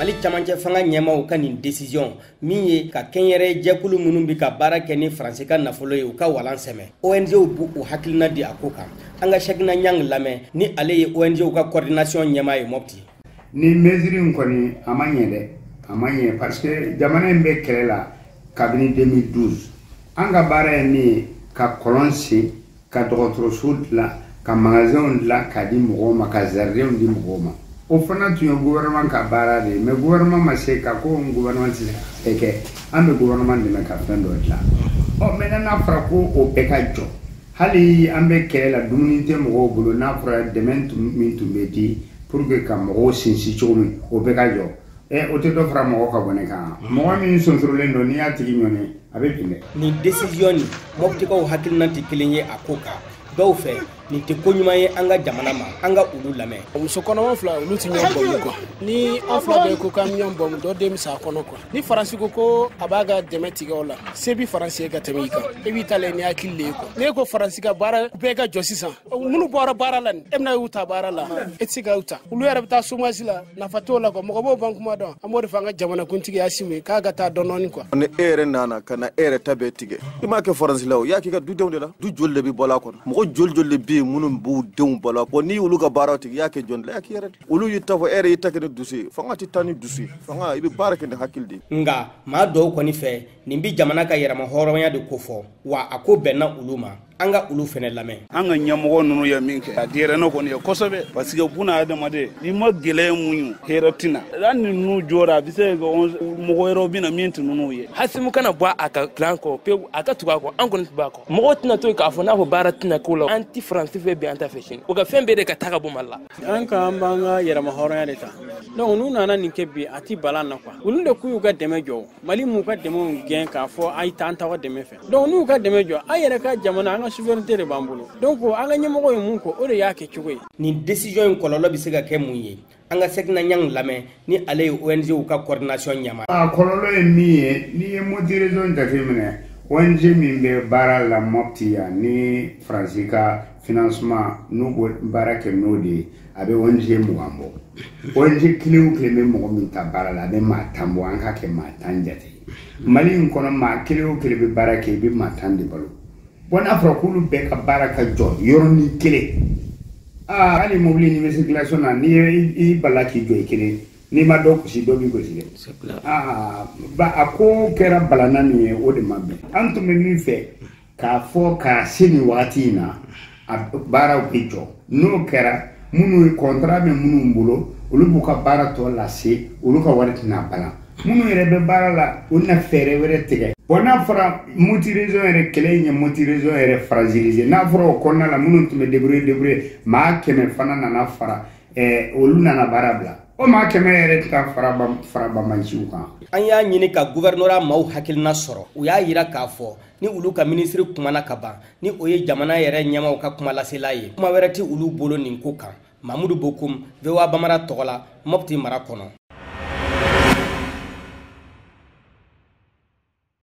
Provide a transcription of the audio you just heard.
Mali camancɛ fanga ɲɛmaw ka nin décision min ye ka kɛnyɛrɛ jɛkulu minnu bɛ ka baara kɛ ni Faransi ka nafolo ye, u ka walan sɛmɛ, ONGw b'u u hakilina di a ko kan. An ka Cheickna Niang lamɛn, ni ale ye ONGw ka coordination ɲɛmaa ye Mopti. Ni mesure in kɔni, a ma ɲɛ dɛ, a ma ɲɛ, parce que jamana in bɛ kɛlɛ la kabini 2012. An ka baara ye min ye, ka kɔlɔn sen, ka dɔgɔtɔrɔso dilan, ka magasinw dilan k'a di mɔgɔw ma, ka jardinw di mɔgɔw ma. O fana tun ye gouvernement ka baara de ye, mais gouvernement ma se ka ko gouvernement tɛ se ka bɛɛ kɛ. An bɛ gouvernement dɛmɛ ka fɛn dɔ dilan. Ɔ, maintenant n'a fɔra ko o bɛɛ ka jɔ, hali an bɛ kɛlɛ la, dumuni tɛ mɔgɔw bolo, n'a fɔra dɛmɛ min tun bɛ di pour que ka mɔgɔw sinsin cogo min, o bɛɛ ka jɔ, ɛ, o tɛ dɔ fara mɔgɔ ka bɔnɛ kan? Mɔgɔ min sonsorolen don, n'i y'a tigi ɲɔni, a bɛ bin dɛ. Nin décision nin, Moptikaw hakilina tɛ kelen ye a ko kan. Dɔw fɛ, nin tɛ ko ɲuman ye an ka jamana ma. An ka olu lamɛn. Muso kɔnɔma fila, olu tɛ ɲɔgɔn bɔmu quoi. Ni an fila bɛɛ ko k'an bɛ ɲɔgɔn bɔmu, dɔ den bɛ sa a kɔnɔ quoi. Ni Faransi ko ko a b'a ka dɛmɛ tigɛ o la, se bi Faransi ye ka tɛmɛ i kan. E b'i ta lajɛ ni hakili le ye quoi. N'e ko Faransi ka baara bɛɛ ka jɔ sisan, minnu bɔra baara la nin, e bɛna y'u ta baara la, e tɛ se ka y'u ta. Olu yɛrɛ bɛ taa chômage la, nafa t'o la quoi. Mɔgɔ b'o ban kuma dɔn. An b'o de fɔ an ka jamanakuntigi Assimi ye k'a ka taa dɔɔni quoi. Ni e yɛrɛ nana ka na e yɛrɛ ta bɛɛ tigɛ, i m'a kɛ Faransi la o, i y'a k'i ka dudenw de la. Du joli de bɛ bɔ a kɔnɔ? Mɔgɔ joli joli de bɛ yen minnu b'u denw balo? Bɔn, n'i y'olu ka baaraw tigɛ, i y'a kɛ jɔn de la? I y'a k'i yɛrɛ de. Olu y'i ta fɔ, e yɛrɛ y'i ta kɛ ni dusu ye. Fanga tɛ taa ni dusu ye, fanga, i bɛ baara kɛ ni hakili de ye. Nka maa dɔw kɔni fɛ, nin bi jamana ka yɛrɛma hɔrɔnya de kofɔ, wa a ko bɛnna olu ma. An ka olu fɛnɛ lamɛn. An ka ɲɛmɔgɔ ninnu ye min kɛ, a diyara ne kɔni ye kosɛbɛ, parce que buna adamaden, n'i ma gɛlɛya muɲu, hɛrɛ tɛna. Hali ni ninnu jɔra, a bɛ se ka kɛ mɔgɔ wɛrɛw bɛna min tɛ ninnu ye. Assimi kana bɔ a ka plan kɔ pewu, a ka tugu a kɔ. An kɔni tɛ bɔ a kɔ. Mɔgɔw tɛna to yen k'a fɔ n'a fɔ baara tɛna k'o la. An ti Faransi fɛ bi, an t'a fɛ sini. O ka fɛn bɛɛ de ka taa ka bɔ Mali la. An ka an b'an ka yɛrɛma hɔrɔnya de ta. Donc n'u nana nin kɛ bi, a ti balan na quoi. Olu de k'u y'u ka dɛmɛ jɔ. Mali m'u ka dɛmɛw gɛn k'a fɔ a ye taa an t'aw ka dɛmɛ fɛ. Donc n'u ka dɛmɛ jɔ, an yɛrɛ ka jamana, an ka souveraineté de b'an bolo. Donc an ka ɲɛmɔgɔ ye mun ko, o de y'a kɛ cogo ye. Nin décision in kɔlɔlɔ bɛ se ka kɛ mun ye? An ka Cheickna Niang lamɛn, ni ale ye ONG ka coordination ɲɛmaa. A kɔlɔlɔ ye min ye, n'i ye Mopti région jateminɛ, ONG min bɛ baara la Mopti yan ni Faransi ka financement, n'u bɛ baara kɛ n'o de ye, a bɛ ONG 20 bɔ. ONG kelen o kelen bɛ mɔgɔ min ta baara la, a bɛ maa 10 bɔ. An k'a kɛ maa 10 jate. Mali in kɔnɔ, maa kelen o kelen bɛ baara kɛ, i bɛ maa 10 de balo. Bon, n'a fɔra k'olu bɛɛ ka baara ka jɔ yɔrɔnin kelen, aa, hali mobili n'i bɛ circulation na, n'i ye i bala k'i jɔ i kelen, n'i ma dɔ gosi, dɔ b'i gosi dɛ. Aa ba, a ko kɛra balana min ye, o de ma bɛn. An tun bɛ min fɛ k'a fɔ k'a se nin wagati in na, a baaraw bɛ jɔ. N'o kɛra, minnu ye contrat bɛ minnu bolo, olu b'u ka baara tɔ lase, olu ka wari tɛna balan. Minnu yɛrɛ bɛ baara la, u na fɛɛrɛ wɛrɛ tigɛ. Bon, n'a fɔra Mopti région yɛrɛ, kɛlɛ in ye Mopti région yɛrɛ fragiliser. N'a fɔra o kɔnɔna la, minnu tun bɛ débrouiller débrouiller, maa 100 fana nana fara, olu nana baara bila, o maa 100 yɛrɛ tɛ taa fara banbaanciw kan. An y'a ɲini ka gouvernorat maaw hakilina sɔrɔ. U y'a yira k'a fɔ ni olu ka minisiri kumana ka ban, ni o ye jamana yɛrɛ ɲɛmaw ka kumalasela ye, kuma wɛrɛ tɛ olu bolo nin ko kan. Mamudu Bokum, VOA Bamara tɔgɔ la, Mopti mara kɔnɔ.